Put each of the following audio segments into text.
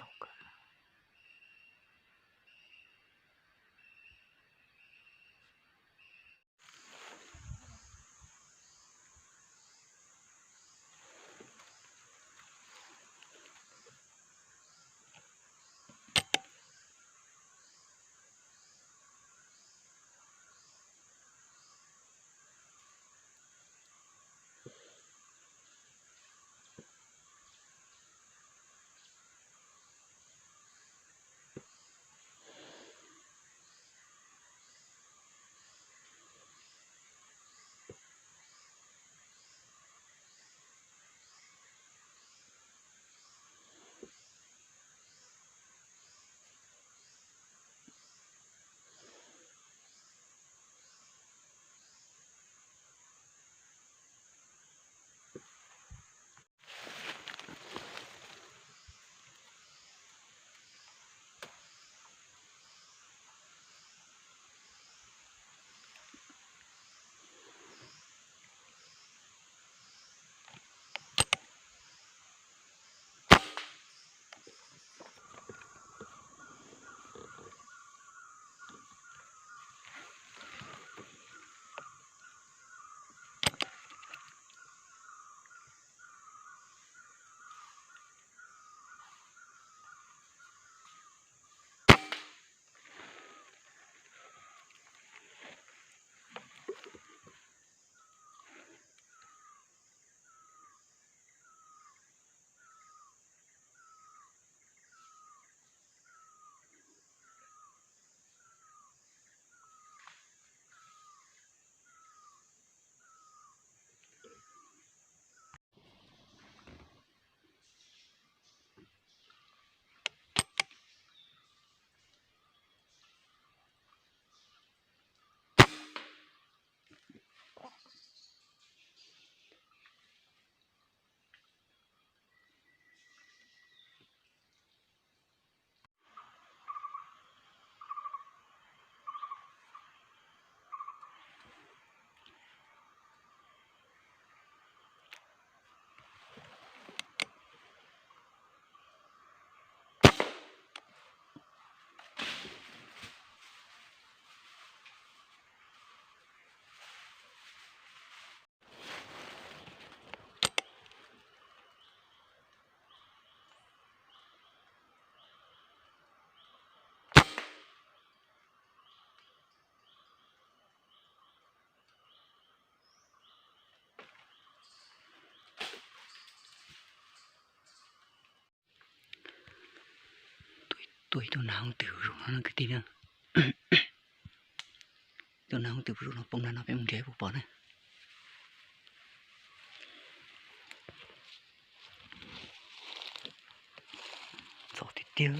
Tau kawg. Tuaj ib tug nas hooj twm zoo no kwv tij na. Tus nas hooj twm zoo no poob nram no peb mus nrhiav puas pom na. Ntxhov tiag tiag.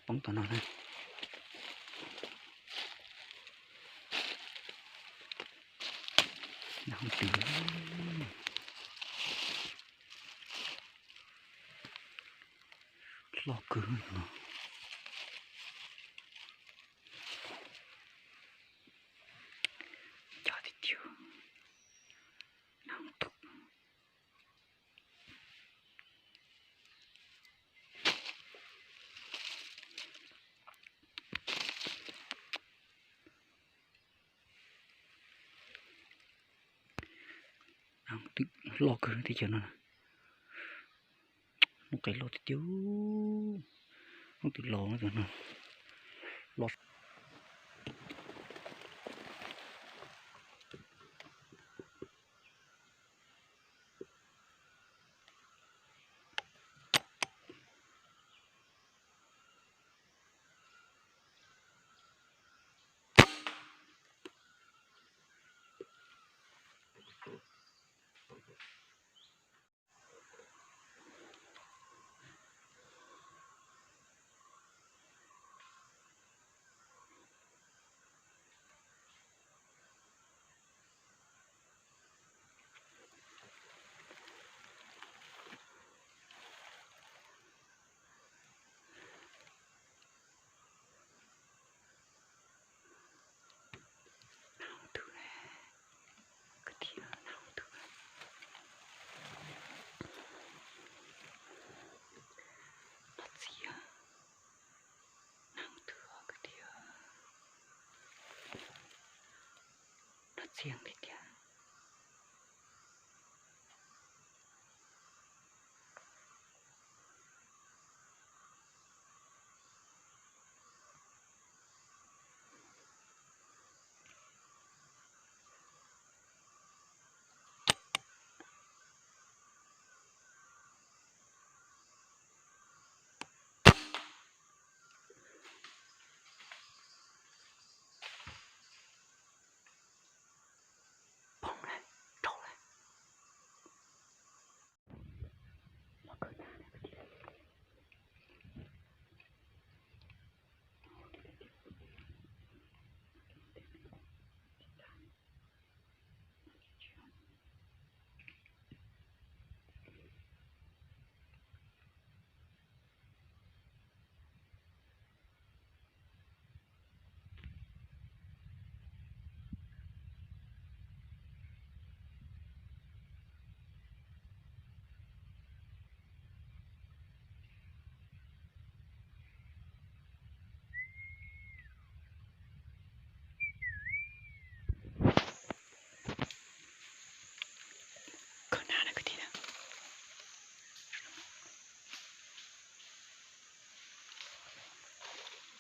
Poob tom no na. Nas hooj twm loj kawg no. Ncaj tiag tiag. Nas hooj twm. Nas hooj twm loj kawg teb chaws no. Noob qes loj tiag tiag. Noob twm los no. Loj. txias tiag tiag. Poob lawm, raug lawm. Khawb na na kwv tij na.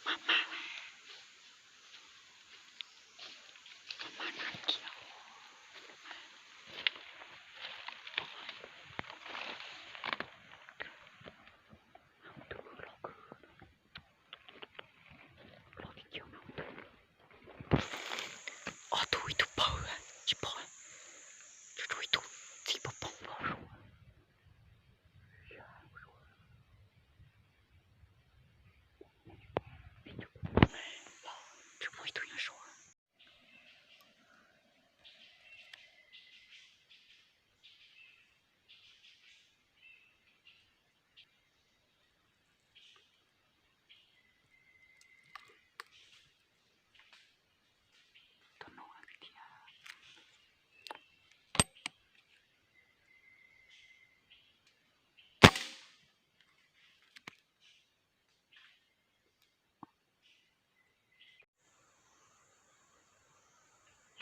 Maj maj, maj maj na kiag. Ob tug ib tug pawg tsis pom, tsuas tshuav ib tug txij pog poob los. Tsis muaj ib tug nyob saud.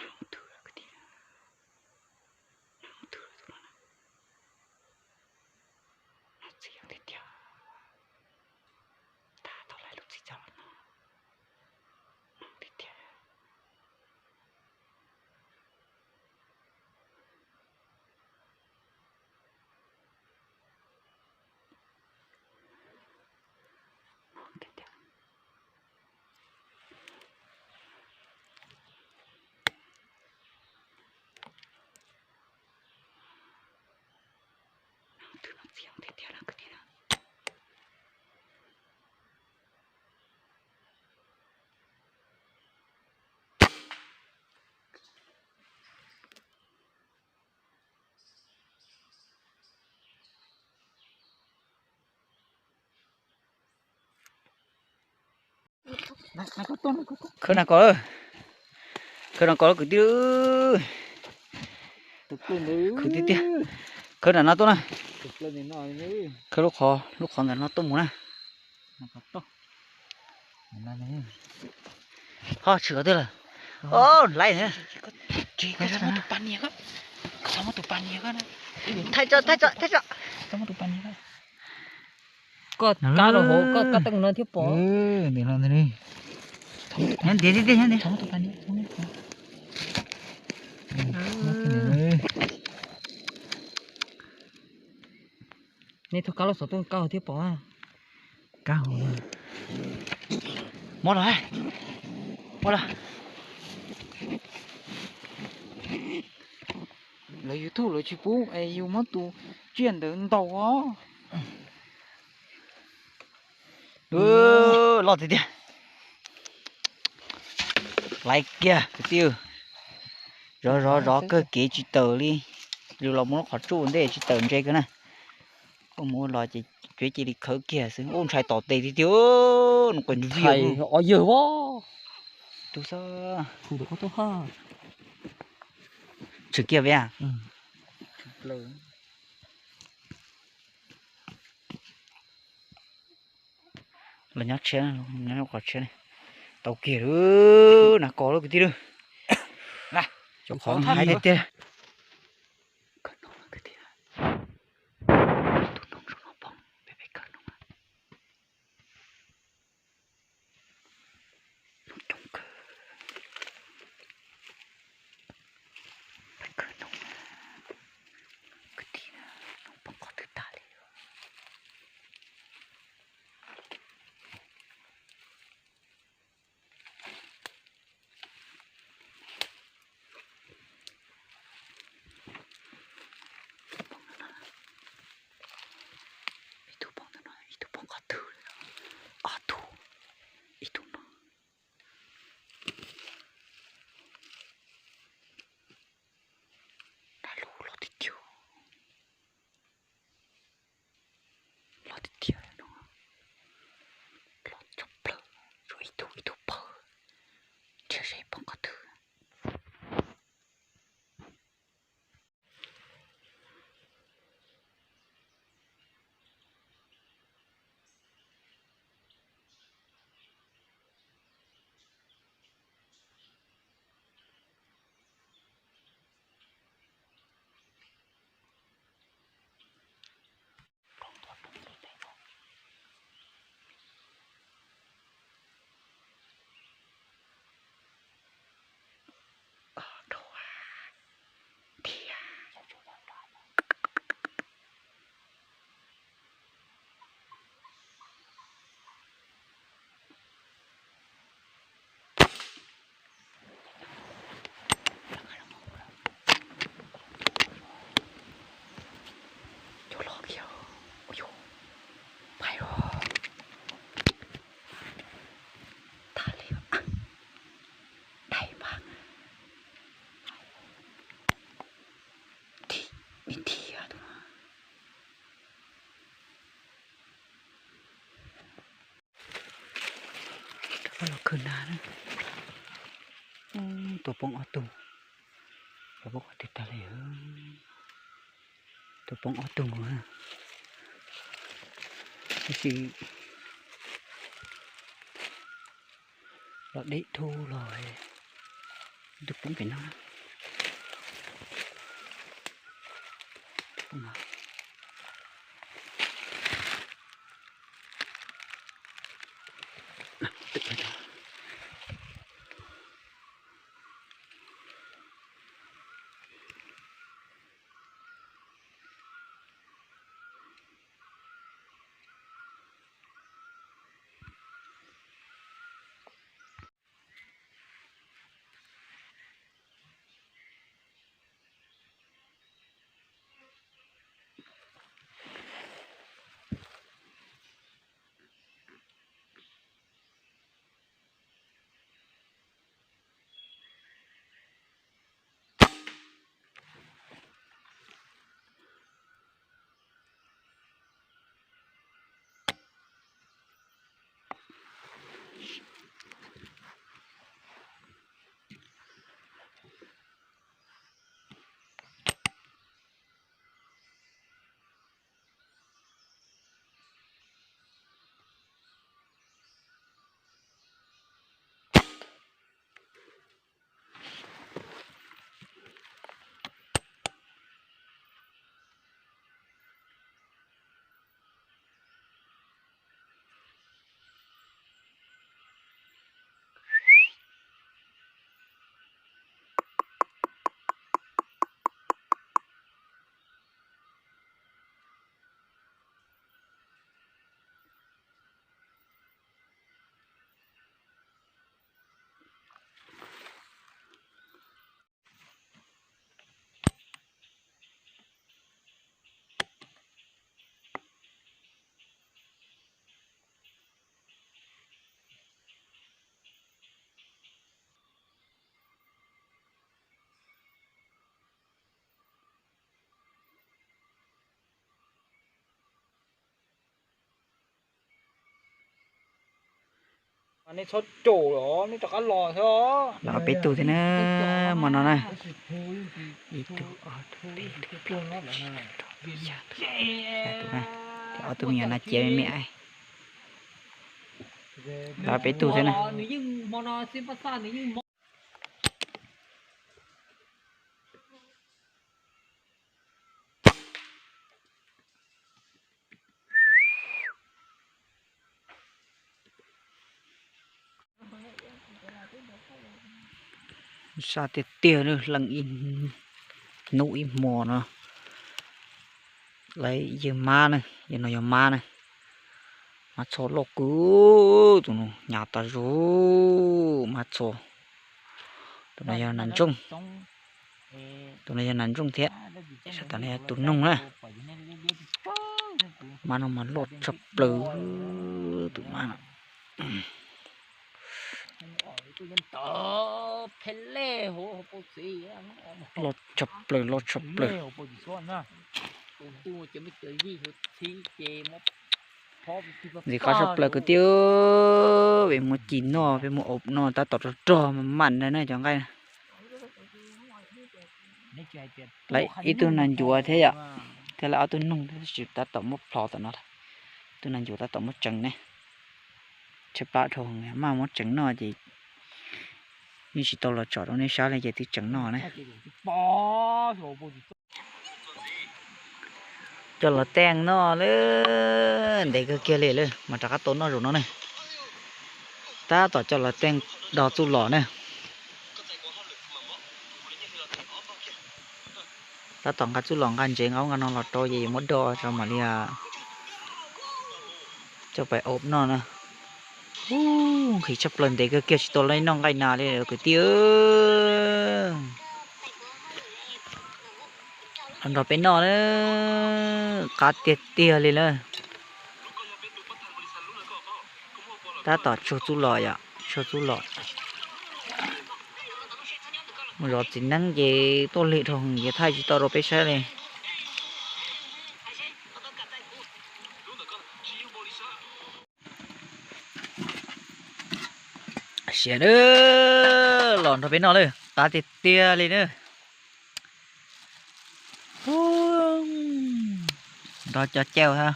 Nag hmo twg lawm kwv tij, nag hmo twg lawm tus no na, nag txiv yog tiag tiag, tag tau lawm lub txiv coj los no, nag tiag tiag. Khawb na ko, khawb na ko kwv tij. Khawb tiag tiag. Khawb nram no tuaj na. Khawb lub qhov, lub qhov ntawm no tuaj mus na. Ho tshwm qhov twg lawm? Laib. Tsis, koj txhob muab tus pas nias ko, koj txhob muab tus pas nias ko na. Thaij tso, thaij tso, thaij tso. Txhob muab tus pas nias ko. Koj kab los hauv koj kab teej no thiab pom. Nyob ntiav tiag tiag, nyob ntiav. Nej thauj kab los xov tooj kab hauv thiab pom. Kab hauv. Muab los, muab los. Lawv YouTube lawv tsis pub es yus muab tus tsiaj ntawd ntaus os. Loj tiag tiag. Laib kiag kwv tij. Zov zov zov kawg kev tsis tawm li. Yus los muab lub qhov tsuj ntej tsis tawm ntse kawg na. Koj mus ua los ces cuav cia li khawb kiag xwb. Ub, ntshai tom tes tiag tiag. Nws quas ntws vij os yawg. Tus xwb. Tshwm kiag peb. Los nyob tshiab, nyob qhov tshiab ne. Tau kiag lawm, nag kos lawm kwv tij lawm. Qhov hais tiag tiag. Kawg no kwv tij, tus noog zoo no poob pem peb kawg no. Noog coob kawg, peb kawg no. Kwv tij, noog poob qhov twg tag li. Ib tug poob ntawm no, ib tug poob qhov twg, ob tug, ib tug no. Dab lub los tiag tiag, los tiag tiag no, los tshaj plaws, tshuav ib tug ib tug pawg, nrhiav seb poob qhov twg. Cov loj kiag, ua yog pais os. Tag li, dai mas. Thim, me thim tus no. Rov qab los khwv nag na. Tua poob ob tug, rov poob qhov twg tag li. Tua poob ob tug nkaus na. Tab sis los deb dhau los, ib tug poob pem no. Nej txhob caum os, nej rov qab los xwb. Los peb tug thiab na, hmo no na. Ib tug, ob tug, peb tug, plaub tug, tsib tug, rau tug, xya tug, xya tug na. Ces ob tug me nyuam no ciav me me. Los peb tug thiab na. Nws yeej hmo no xib pab xaj nws yeej mob. Sab tiag tiag, leej ib hnub ib hmo no. Lawv yawg mab na, yawg no yog mab na. Mab txho loj kawg, tus no hnyav tas zog, mab txho. Tus no yog nas ntsooj, tus no yog nas ntsooj thiab. Tam no yog tus noog na. Mab no mas loj tshaj plaws, tus mab no. Loj tshaj plaws, loj tshaj plaws. Ntxim qab tshaj plaws kwv tij, peb muab ci noj, peb muab ua noj tab tom rog rog mam mam na cov nqaij. Lawv ib tug nas ncuav thiab yom, thiab lawv ob tug noog thiab, tab tom muab plho tom no. Tug nas ncuav tab tom muab tseev ne. Tshaib plab dhau, maj muab tseev noj ces yeej tsis tau los tsom rau nej saib li ces twb tseev noj ne. Coj los teej noj lawm, ntev kawg kiag li lawm mas rov qab tau noj zaum no ne. Tab tom coj los teej do txuj lom ne. Tab tom nqa txuj lom nqa ntsev nqa ub nqa no los rau ces yuav muab do tso mam li coj pais ua noj na. Ub, nqhis tshaj plaws, ntev kawg kiag tsis tau los noj nqaij nas li kwv tij. Los nrog peb noj na, qab tiag tiag li lawm. Tab tom tsuag txuj lom yom, tsuag txuj lom. Mus zov txiv neeb ces tuaj lig dhau ces thaij tsis tau rau peb saib li. Siav, los nrog peb noj lawm, qab tiag tiag li na. Nrog cov cauj thiab.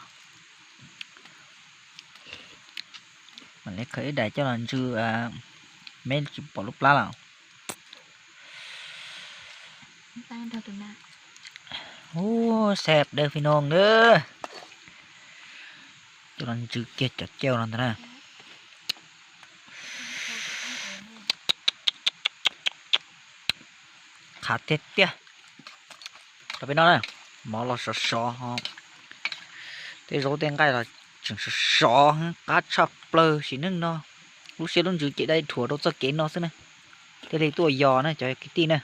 Mam li khawb ib daim coj los ntsw, meb tsis pom lub plab lawm. Ub, sab dawb phi noog na. Coj los ntsw kiag cov cauj no ntag na. Qab tiag tiag. Rau peb noj na, mov los sov sov, tej zaub tej nqaij los tseem sov sov, qab tshaj plaws sim neej no. Lub siab lub ntsws ces dai dhuav rau txoj kev no xwb na. Thiaj li tuaj yos na cov kwv tij na.